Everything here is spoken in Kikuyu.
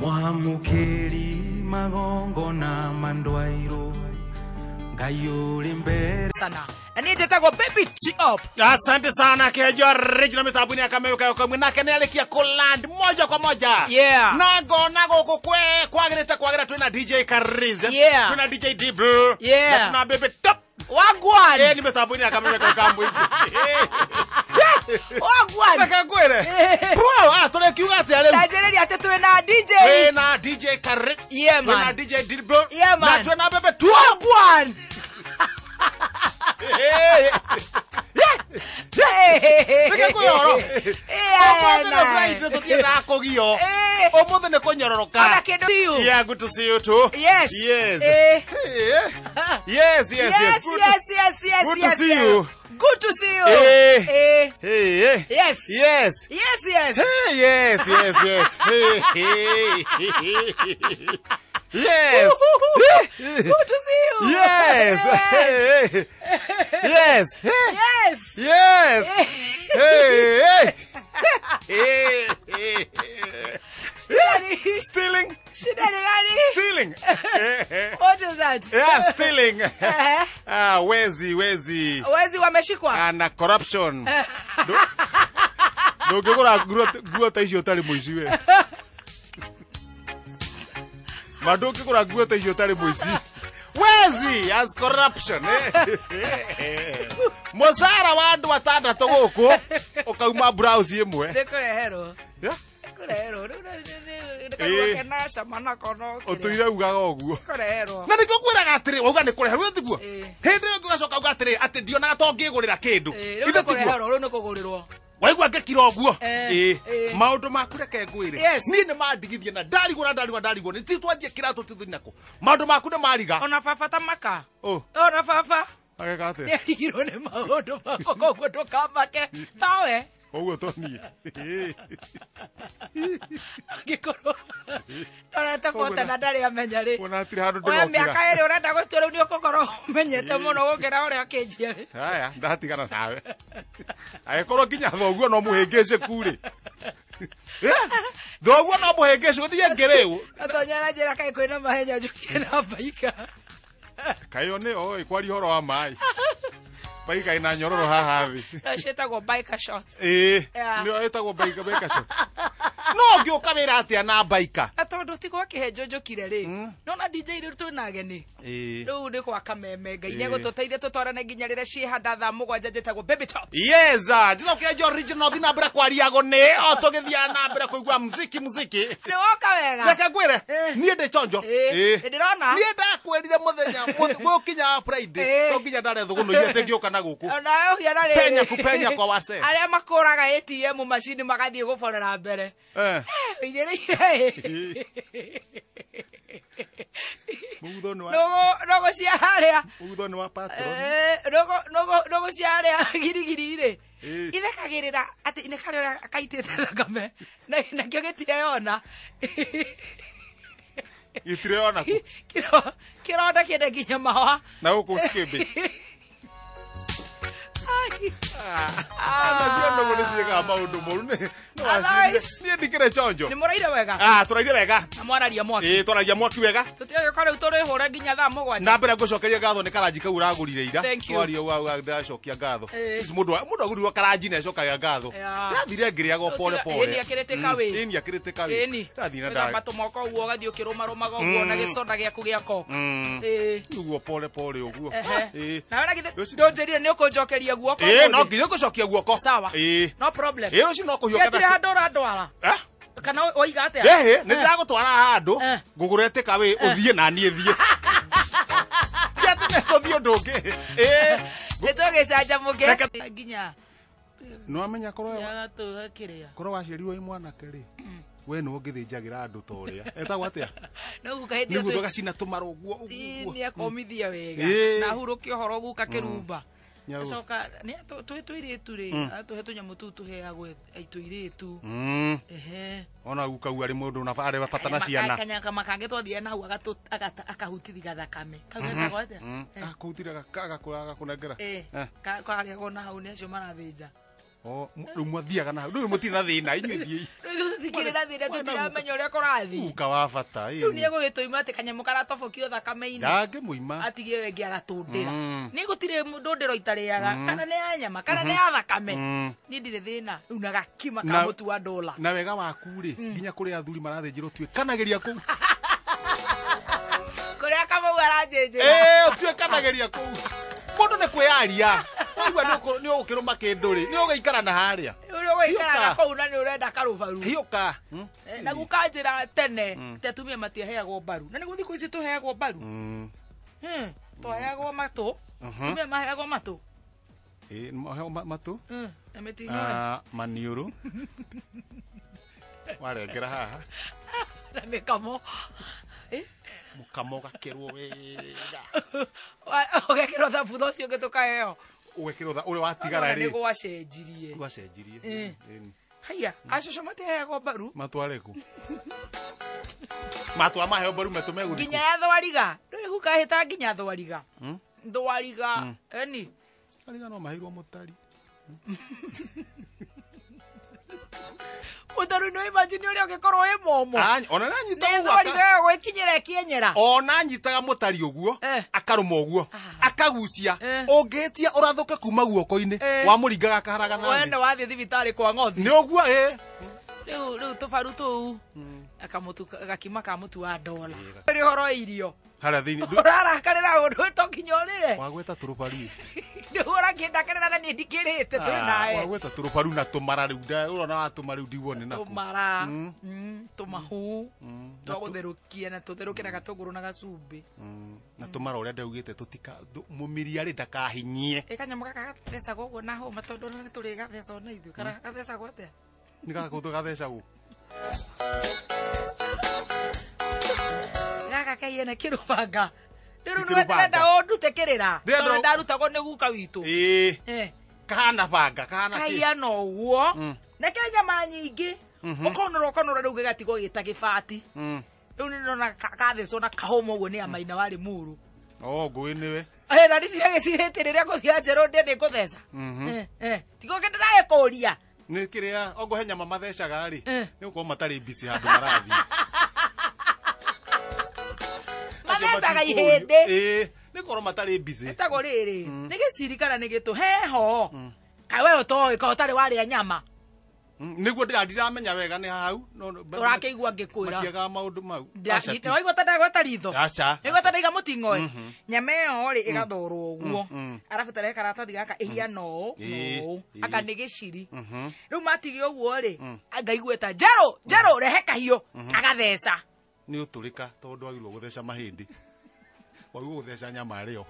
Mwamukeri magongona mandwairo Ngai uri mbere sana. Na niĩ njĩtagwo Baby T Up. Asante sana Kejo Original mitambo ya kameo kayo kamwe nake nĩarĩkia kũland moja kwa moja. Yeah. Na ngona gũkũ kwe kwagĩrĩte kwagira twĩna DJ Karize. Yeah. Twĩna DJ Dibro. Yeah. Na twĩna Baby Top. Wagwan. Ni mitambo ya kameo kayo kamwe. Wagwan. Reke ngwĩre. Bro, tũrekiuga atĩa rĩu? Ndanjĩrĩria atĩ twĩna DJ. Twĩna DJ Karize. Yeah, man. Twĩna DJ Dibro. Yeah, man. Na twĩna Baby Top. Wagwan. Yeah, good to see you too. Yes. Yes. Yes, yes, yes. Yes, yes, yes. Good to see you. Good to see you. Hey. Hey. Yes. Yes. Yes, yes. Hey, yes, yes, yes. Hey, hey. Yes. Good to see you. Yes. Yes. Yes. Yes. Hey. Hey. Stealing. Stealing. What is that? Yeah, stealing. Wezi, wezi. Wezi wameshikwa. Na corruption. Ndũngĩgũra nguo ta icio ũtarĩ mũici we. Mandũngĩgũra nguo ta icio ũtarĩ mũici. Wezi as corruption. Mũcara wa andũ atandatũ gũkũ ũkauma blouse ĩmwe. Nĩkũreherwo. Yeah. Nĩkũreherwo. Ũtũire ugaga ũguo. Nĩkũreherwo. Na nĩkĩo ngwĩraga atĩrĩ, wauga nĩkũreherwo tiguo? Hĩndĩ ĩyo ũgacoka uga atĩrĩ, atĩ ndionaga to ngĩgũrĩra kĩndũ. Rĩu nĩkũreherwo, rĩu nĩkũgũrĩrwo. Waigua ngĩkira ũguo. Maũndũ maku reke ngwĩre. Niĩ nĩ mandigithia na ndarigwo na ndarigwo ndarigwo. Nĩ ti twanjie kĩratũ tũthiĩ nako. Maũndũ maku nĩ mariga. Ona baba ta maka. Ona baba. Ageka atĩa? Nĩarigirwo nĩ maũndũ makwa koguo ndũkamake. Tawe. Ũguo to niĩ. Angĩkorwo ndorete bota na ndarĩ amenya rĩ. Wona hatirĩ handũ ndĩrokĩra. Mĩaka ĩrĩ ũrenda gũtua rĩu nĩ ũgũkorwo ũmenyete mũno gũkĩra ũrĩa ũkĩnjia rĩ. Haya, ndatigana nawe. Angĩkorwo nginya thoguo no mũhĩngĩcĩku rĩ. Thoguo no mũhĩngĩcĩku ndiye ngĩrĩu. Atonya na njĩra kaĩ kwĩna mahenya njũkie na baika. Kaĩ nĩ oĩ kwaria ũhoro wa maĩ. Baika ina nyororo haha thĩ. Ciĩtagwo biker shorts. Nĩyo ĩtagwo biker shorts. No ngĩũka wĩra atĩa na biker? Na tondũ ti gwa kĩhenjo njũkire rĩ. Nona DJ rĩu twĩna ageni. Rĩu nĩ kwa kameme Ngai nĩegũtũteithia tũtwarane nginya rĩrĩa ciĩhanda thaa 7 njĩtagwo Baby Top. Yes, njĩtagwo Kĩenjo Original thiĩ na mbere kwariago nĩ o tũgĩthiaga na mbere kũigua muziki muziki. Nĩ woka wega. Reke ngwĩre, niĩ ndĩ chonjo. Nĩndĩrona. Niĩ ndakwĩrire mũthenya gũkinya Friday to nginya ndare thũgũnũ iria ngĩũka na gũkũ. Onawe ũhiana rĩrĩ. Penya kupenya kwa wase. Arĩa makũraga ATM macini magathiĩ gũborera mbere. Ũigĩrĩire. Mũgutho nĩ wa Nũgũ cia harĩa. Mũgutho nĩ wa patron. Nũgũ cia harĩa girigiri rĩ. Ithekagĩrĩra atĩ nĩ karĩa ũrĩa kaitĩte thakame. Nakĩo gĩtireyona. Gĩtireyona kũ? Kĩronda kĩende nginya mahũa. Na gũkũ cikĩmbĩ. Nacio nũgũ nĩ ciĩkaga maũndũ moru. Niĩ ndikĩrĩ chonjo. Nĩ mũraire wega? Tũraire wega. Na mwararia mwaki. Twaragia mwaki wega. Tũtiũĩ rĩu tũrĩhũre nginya thaa 7. Na mbere ngũcokeria ngatho nĩ karanji kau ũragũrire ira. Thank you. Twaria uga ndacokia ngatho. Mũndũ agũrirwo karanji na acokagia ngatho. Ndathire ngĩrĩaga pole pole. Ĩni akĩrĩte kawĩ. Ĩni akĩrĩte kawĩ. Ndathire na nda. Matũ moko ũguo ũgathiĩ ũkĩrũmarũmaga ũguo na gĩcoda gĩaku gĩa Coke. Ũguo pole pole ũguo. Nawe na githĩ ndũnjĩrire nĩ ũkũnjokeria guoko. No nginya ngũcokia guoko. Sawa. No problem. Rũciũ no kũhiũka. Gĩtirĩ handũ ũrandwara. Kana woiga atĩa? Nĩ ndĩragũtwara handũ ngũgũre takeaway ũthiĩ na niĩ thiĩ. Ti atĩ nĩ tũthiĩ ũndũ ũngĩ. Nĩ tũgĩcanjamũke. Nginya. Nĩ wamenya korwo korwo waciarirwo wĩ mwanake rĩ. We nĩwe ũngĩthĩnjagĩra andũ ta ũrĩa. Etagwo atĩa? No guka hĩndĩ ĩyo. Nĩguo gacina tũmara ũguo ũguo. Nĩ akomithia wega. Na ahurũke ũhoro guka kĩrumba. Acoka nĩ twĩ tũirĩtu rĩ, atũhe tũnyamũ tũu tũheagwo tũirĩtu. Ona guka u arĩ mũndũ na arĩ bata na ciana. Kanyaka makange twathire na hau akahutithia thakame. Kau getagwo atĩa? Akahutithia agakũnengera. Karĩagwo na hau nĩ acio marathĩnja. Rĩu mwathiaga na rĩu mũtirĩ na thĩna inyuĩ thiĩi. Rĩu tũtikĩrĩ na thĩna tũtiramenya ũrĩa kũrathiĩ. Guka wa bata. Rĩu nĩegũgĩtũima atĩ kanyamũ karatobokio thakame-inĩ. Ndangĩmũima. Atige ĩyo ĩngĩ agatũndĩra. Niĩ gũtirĩ ndũndĩro itarĩaga kana nĩ ya nyama kana nĩ ya thakame. Niĩ ndirĩ thĩna. Rĩu na gakima ka mũtu wa dola. Na wega waku rĩ nginya kũrĩa athuri marathĩnjĩrwo tuĩkanagĩria kũu. Kũrĩa Kamau aranjĩnjĩra. Ũtuĩkanagĩria kũu. Mũndũ nĩ kwĩyaria. Waigua nĩ ũgũkĩrũma kĩndũ rĩ, nĩ ũgũikara na harĩa. Nĩ ũgũikara na kũu na nĩ ũrenda karũbaru. Hiũka. Na guka njĩra tene te atumia matiaheagwo mbaru. Na nĩguo thikũ ici tũheagwo mbaru. Twaheagwo matũ. Atumia maheagwo matũ. Maheagwo matũ? Na mĩting'oe. Maniũrũ. Warengera haha. Na mĩkamo. Mũkamo ũgakĩrwo wega. Ũgekĩrwo thabutha ũcio ũngĩ tũkaheo. Ũgekĩrwo ũrĩa watigara rĩ. Nĩ gwacenjirie. Gwacenjirie. Haiya, acũcũ matiheagwo mbaru. Matware kũ? Matwara maheo mbaru matũ megũthiĩ. Nginya ya thwariga. Ndũĩ guka ahĩta nginya thwariga. Thwariga. Eni. Thwariga no maheirwo mũtari. Mũtari no imagine ũrĩa ũngĩkorwo wĩ mũmũ. Ona nanyitaga ũguo. Nĩ thwariga ĩyo gwĩkinyĩra ĩkĩenyera. Ona anyitaga mũtari ũguo, akarũma ũguo, akagucia, ũngĩtia ũrathũke kuma guoko-inĩ, wamũringaga akaharaga na thĩ. Wenda wathiĩ thibitarĩ kwa ng'othi. Nĩ ũguo ĩ. Rĩu tũbaru tũu, akamũtu gakima ka mũtu wa dola. Nĩ ũhoro wa irio. Harĩa thĩinĩ. Ũrarakarĩra ũndũ to nginya ũrĩre. Wagweta tũrũbaru. Nĩguo ũrakĩndakarĩra na niĩ ndikĩrĩte twĩ nawe. Wagweta tũrũbaru na tũmara rĩu ũrona watũma rĩu ndigwo nĩ nakũ. Tũmara, tũmahu, twagũtherũkia na tũtherũke na gatũngũrũ na gacumbĩ. Na tũmara ũrĩa ndaugĩte tũtika mũmiria rĩ ndakahinyie. Ĩ kanyamũ gaka gathecagwo ũguo na hũma tondũ ona nĩtũrĩgatheca ona ithuĩ. Kana gathecagwo atĩa? Nĩ gaka gathecagwo. Gaka kahiana kĩrũbanga. Rĩu nĩ ndĩrenda ũndute kĩrĩra. Tondũ ndarutagwo nĩ guka witũ. Kahana banga, kahana kĩ. Kahiana ũguo. Na ke nyama nyingĩ. Ũkonora ũkonora rĩu gĩgatigwo gĩta gĩbati. Rĩu nĩ ndĩrona kathecwo na kahũma ũguo nĩ amaina warĩ mũru. Ngũĩ nĩwe. Na nĩciragĩcirĩte rĩrĩa ngũthiĩ njerũ ndĩe nĩ ngũtheca. Tiga ũngĩ ndĩragĩkũria. Nĩ kĩrĩa ongo he nyama mathecaga rĩ, nĩ gũkorwo matarĩ mbici handũ marathiĩ. Mathecaga ihĩndĩ. Nĩ gũkorwo matarĩ mbici. Ĩtagwo rĩrĩ, nĩ gĩciri kana nĩ gĩtũ heho. Kaĩ we ũtoĩ ka ũtarĩ warĩa nyama. Nĩguo ndiramenya wega nĩ hau. Ũrakĩigua ngĩkwĩra. Matiagaga maũndũ mau. Waigua ta ndagweta ritho. Aca. Waigua ta ndaiga mũting'oe. Nyama ĩyo rĩ ĩgathorwo ũguo. Arabu tarehe karatathi gaka ĩhiana ũũ na ũũ. Aka nĩ gĩciri. Rĩu matigia ũguo rĩ, ngaigua ta njerũ, njerũ rehe kahiũ agatheca. Nĩ ũtũrĩka tondũ ndwagĩrĩirwo gũtheca mahĩndĩ. Wagĩrĩirwo gũtheca nyama rĩo.